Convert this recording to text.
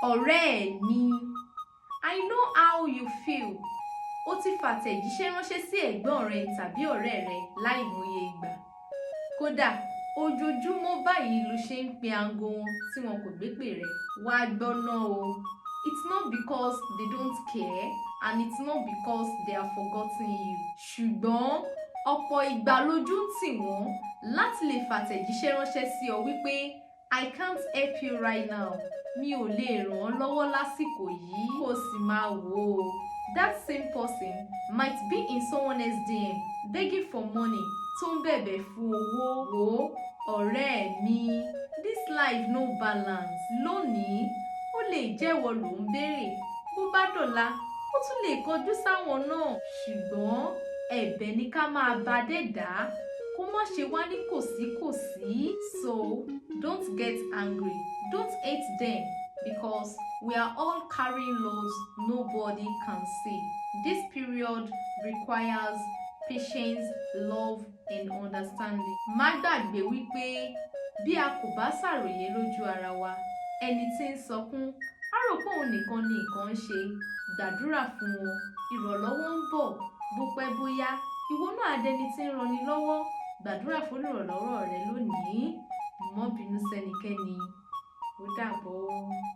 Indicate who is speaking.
Speaker 1: Ọ̀rẹ́ mi, I know how you feel. Ó ti fàtẹ̀jíṣẹ́ ránṣẹ́ sí ẹ̀gbọ́n rẹ tàbí ọ̀rẹ́ rẹ láìmọye ìgbà. Kódà, ojoojúmọ́ báyìí ló ṣe ń pe aago wọn tí wọn kò gbé ìpè rẹ. Wá gbọ́ ná o. It's not because they don't care and it's not because they have forgotten you. Ṣùgbọ́n ọ̀pọ̀ ìgbà lójú ń tì wọ́n láti lè fàtẹ̀jíṣẹ́ ránṣẹ́ sí ọ wípé, "I can't help you right now." Mi ò lè ràn ọ́ lọ́wọ́ lásìkò yìí. Kó o sì máa wò ó. That same person might be in someone else DM begging for money, tó ń bẹ̀bẹ̀ fún owó. Wò ó, ọ̀rẹ́ mi, this life no balance. Lónìí, ó lè jẹ́ ìwọ ló ń béèrè. Bó bá dọ̀la, ó tún lè kọjú sáwọn náà. Ṣùgbọ́n ẹ̀bẹ̀ ni ká máa bá dẹ́dàá kó má ṣe wá ní kòsíkòsí. So don't get angry, don't hate them, because we are all carrying loads nobody can see. This period requires patience, love and understanding. Má gbàgbé wípé bí a kò bá ṣàròyé lójú ara wa, ẹni tí ń sọkún á rò pé òun nìkan ni nǹkan ń ṣe. Gbàdúrà fún wọn, ìrànlọ́wọ́ ń bọ̀. Bó pẹ́ bóyá, ìwọ náà á dẹni tí ń ranni lọ́wọ́. Gbàdúrà fún olùrànlọ́wọ́ rẹ lónìí. Má bínú sẹ́nikẹ́ni. Ó dàbọ̀.